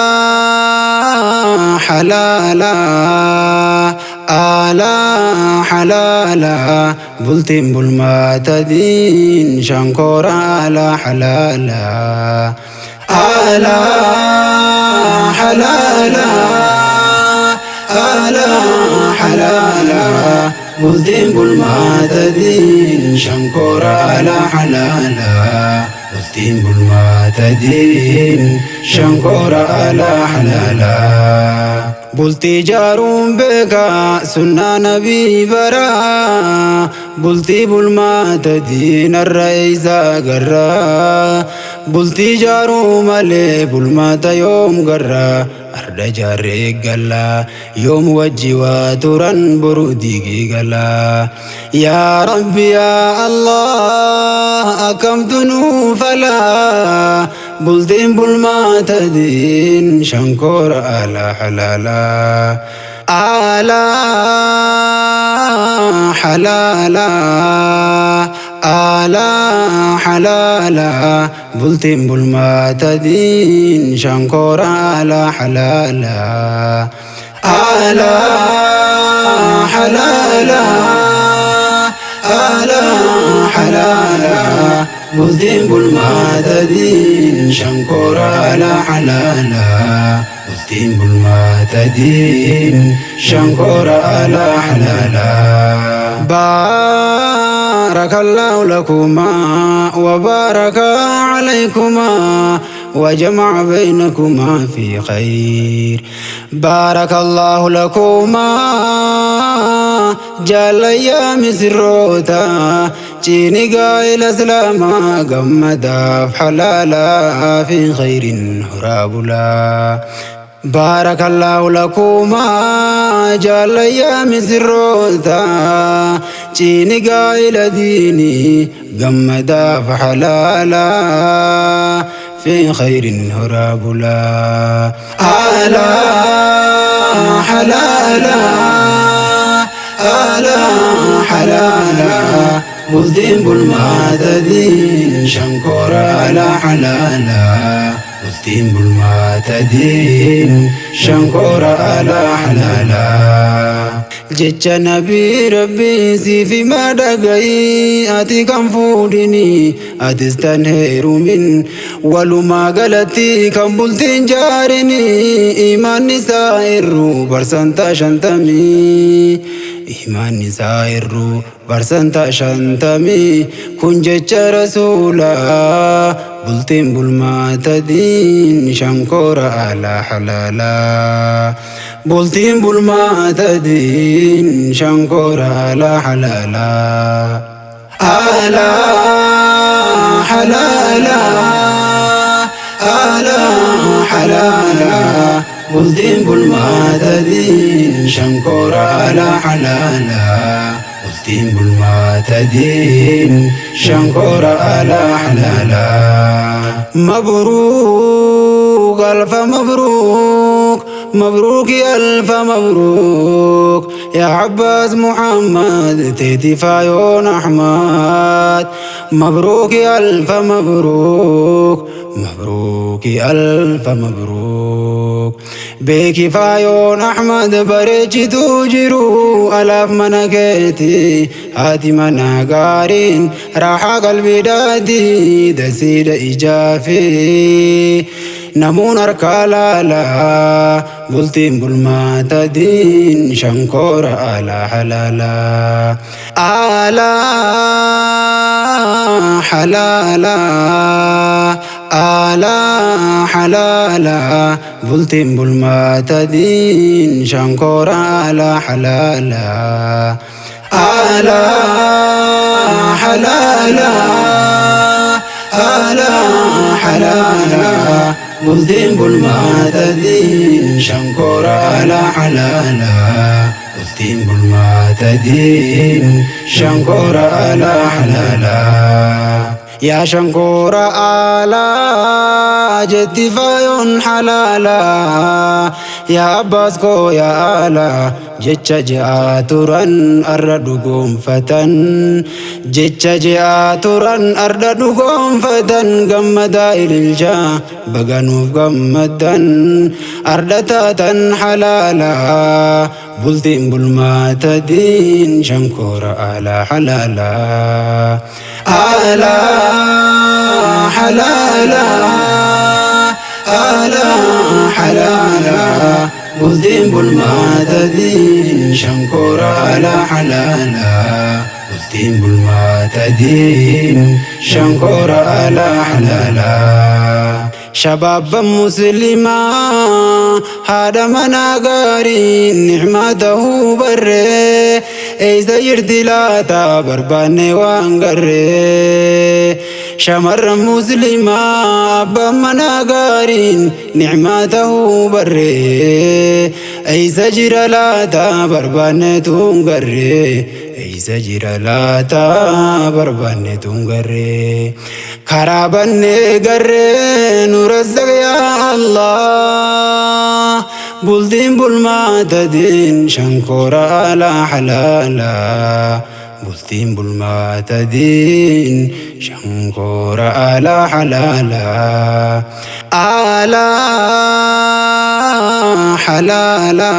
Alaa halaalaa alaa halaalaa bultiin bulmaata diin shankoora alaa halaalaa alaa halaalaa alaa halaalaa bultiin bulmaata diin shankoora alaa halaalaa bultiin bulmaata diin shankoora alaa halaalaa bultii jaaruun beekaa sunnaa nabii baraa bultii bulmaata diinarra eeysaa garraa bultii jaaruu malee bulmaata yoom garraa arda jaarree gallaa yoom wajji waa turan boru diigii galaa yaa rabbi yaa allah akkamtu nuu falaa bultiin bulmaata diin shankoora alaa halaalaa alaa halaalaa alaa halaalaa bultiin bulmaata diin shankoora alaa halaalaa alaa halaalaa alaa halaalaa bultiin bulmaata diin shankoora alaa halaalaa bultiin bulmaata diin shankoora alaa halaalaa بارك الله لكما وبارك عليكما وجمع بينكما في خير بارك الله لكما جال أيام سروتا جيني قايل سلاما قمدا حلالا في خير هرابلا بارك الله لكما جال أيام سروتا جيني قايل ديني قمدا فحلالا في خير هرابلا ألا حلالا ألا حلالا bultiin bulmaata diin shankoora alaa halaalaa bultiin bulmaata diin shankoora alaa halaalaa jecha nabii rabbii siif himaa dhagayi ati kan fuudhini atis tan heerumin walumaa galatti kan bultiin jaarini imaanni isaa irruu barsantaa 50 imaanni isaa irruu barsantaa 50 kun jecha rasuulaa bultiin bulmaata diin shankoora alaa halaalaa bultiin bulmaata diin shankoora alaa halaalaa alaa halaalaa alaa halaalaa bultiin bulmaata diin shankoora alaa halaalaa bultiin bulmaata diin shankoora alaa halaalaa مبروك ألف مبروك مبروك ألف مبروك يا عباس محمد تيتي فايون أحمد مبروك ألف مبروك مبروك ألف مبروك بك فايون أحمد بريتش تجرو ألاف منكيتي هاتي منا قارين راح قلبي دادي دسيد إجافي namuun harkaa laalaa bultiin bulmaata diin shankoora alaa halaalaa alaa halaalaa alaa halaalaa bultiin bulmaata diin shankoora alaa halaalaa alaa halaalaa alaa halaalaa bultiin bulmaata diin shankoora alaa halaalaa bultiin bulmaata diin shankoora alaa halaalaa yaa shankoora alaa jetti faayoon halaalaa Yaa abbaas koo yaa ala jecha je'aa turan arra dhugoomfatan, jecha je'aa turan arra dhugoomfatan. Gammadaa ililchaa baganuuf gammaddan, arda taatan halaala. Bultiin bulmaata diin shankoora ala halaala, ala halaala, ala halaala. Bultiin bulmaata diin shankoora ala halaala. Bultiin bulmaata diin shankoora ala halaala. Shabaabban muslimaa haadha manaa gaariin nicmaa ta'uu barree, eeysa jirti laata barbaanne waan garree? Shamarran muslimaa abbaan manaa gaariin nicmaa ta'uu barree, eeysa jira laata barbaanne tuun garree? Eeysa jira laata barbaanne tuun garree? Karaa bannee garree nu razzaq yaa Allah. Bultiin bulmaata diin shankoora ala halaala. Bultiin bulmaata diin shankoora ala halaala, ala halaala,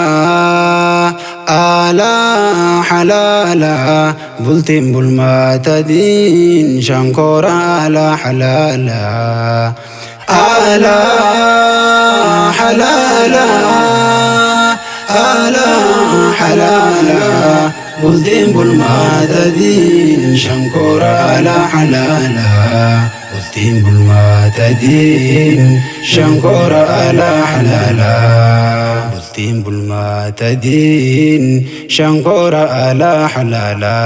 ala halaala. Bultiin bulmaata diin shankoora ala halaala, ala halaala, ala halaala. Bultiin bulmaata diin shankoora ala halaala. Bultiin bulmaata diin shankoora ala halaala. Bultiin bulmaata diin shankoora ala halaala.